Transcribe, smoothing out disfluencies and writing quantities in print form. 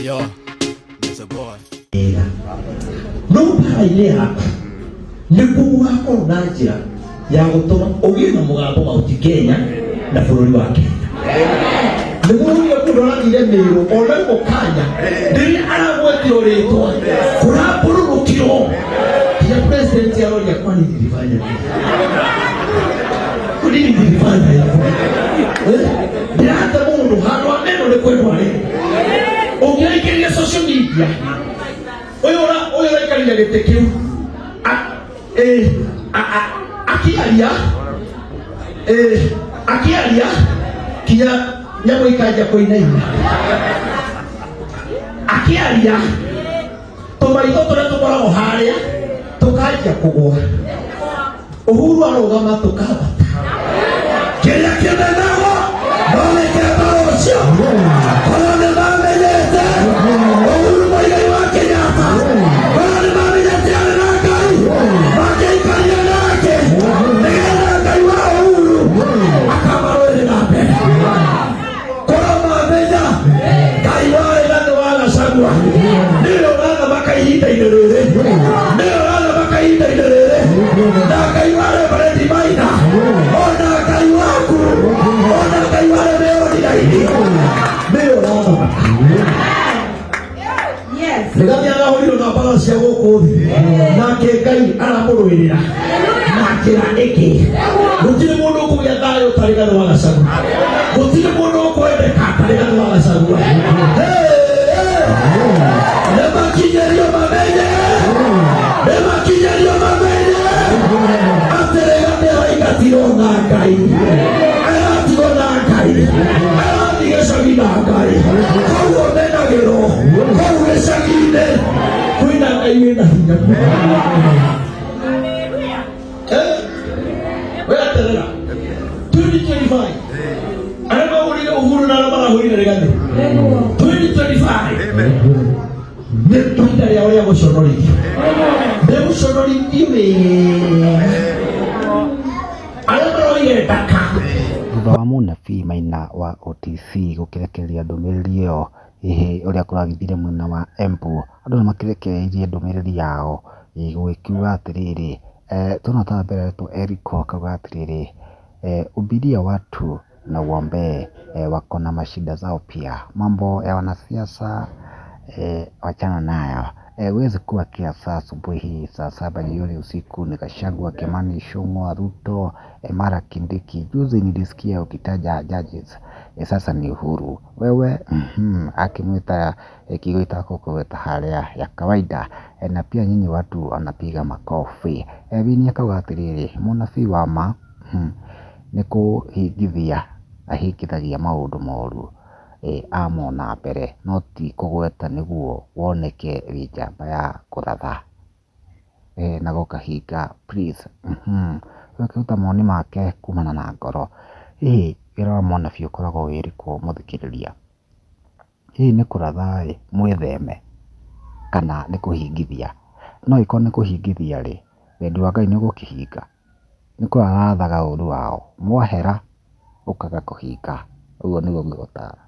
Yo, it's a boy. Wega no mbara-inĩ yaku nĩguo gũgakorwo na njĩra ya gũtũma ũgĩe na mũgambo Mount Kenya na bũrũri wa Kenya. Nĩguo ũrĩa mũndũ arathire Mĩrũ ona mũkanya rĩrĩa aragwetirwo rĩtwa kũrambũrũrũkirwo nginya president aroria, kwani nilifanya nini? Kwani nilifanya hivyo? Eh? Ndĩrate mũndũ handũ ha meno nĩ kwendwo arĩ ũngĩaingĩria social media ũyũ ũyũ ũraikarire gĩtĩ kĩu akĩaria, akĩaria kinya nyamũ ikanjia kũinaina akĩaria, tũmaitho tũrĩa tũkoragwo harĩa tũkanjia kũgũa. Uhuru arũgama tũkambata. Kĩrĩa kĩmenagwo no gĩkemba rũciũ. Korwo nĩ mamenyete Uhuru Muigai wa Kenyatta, korwo nĩ mamenyete arĩ na Ngai, mangĩaikarire nake nĩgetha Ngai wa Uhuru akamarũĩrĩra mbere. Korwo mamenya Ngai wa Rigathĩ wa Gachagua nĩwe ũrathamaka ihinda-inĩ rĩrĩ, nĩwe ũrathamaka ihinda-inĩ rĩrĩ, na Ngai wa Reverend Maina, ona Ngai waku, ona Ngai wa Reverend Raini nĩwe ũrathamaka. Rigathĩ arahũrirwo na mbara cia gũkũ thĩ, nake Ngai aramũrũĩrĩra na njĩra ĩngĩ. Gũtirĩ mũndũ ũkũgĩa thayũ ta Rigathĩ wa Gachagua. Gũtirĩ mũndũ ũkwendeka ta Rigathĩ wa Gachagua. Nĩmakinyĩrio mamenye, nĩmakinyĩrio mamenye atĩ Rigathĩ araingatirwo na Ngai, aratigwo na Ngai, arathiĩ gĩcagi na Ngai. Koguo menagĩrwo kũu gĩcagi-inĩ. Kwĩna Ngai wĩna hinya. Eh, we aterera 2025 arĩa mahũrire Uhuru na arĩa marahũrire Rigathĩ, 2025 nĩ ihinda rĩao rĩa gũconorithio, nĩ gũconorithio wega arĩa maroire ndaka. Thutha wa mũnabii Maina wa OTC gũkĩrekereria ndũmĩrĩri ĩyo, hihi ũrĩa kũragĩthire mwena wa Embu, andũ nĩ makĩrekereirie ndũmĩrĩri yao gũgĩkiuga atĩrĩrĩ, tuona ta mbere aretwo Eriko akauga atĩrĩrĩ, "Hubiria watu na uombee, wako na mashida zao pia. Mambo ya wanasiasa wachana nayo. Huwezi kuwa kila saa asubuhi, saa 7 jioni, usiku ni Gachagua, Kimani Ichung'wa, Ruto, mara Kindiki. Juzi nilisikia ukitaja judges, sasa ni Uhuru. Wewe akimwita kigwita kũgweta harĩa ya kawaida, na pia nyinyi watu wanapiga makofi." Wini akauga atĩrĩrĩ, "Mũnabii wa ma nĩ kũhingithia ahingithagia maũndũ moru amona mbere, no ti kũgweta nĩguo woneke wĩ njamba ya kũratha na gũkahinga, please." Akĩruta mawoni make kumana na ngoro. Hihi wĩra wa mũnabii ũkoragwo wĩ ũrĩkũ, mũthikĩrĩria? Hihi nĩ kũratha ĩ mwĩtheme kana nĩ kũhingithia? No ĩkorwo nĩ kũhingithia rĩ, wendi wa Ngai nĩ ũgũkĩhinga? Nĩ kũrathaga ũru wao mwahera ũkaga kũhinga. Ũguo nĩguo ngũgũtara.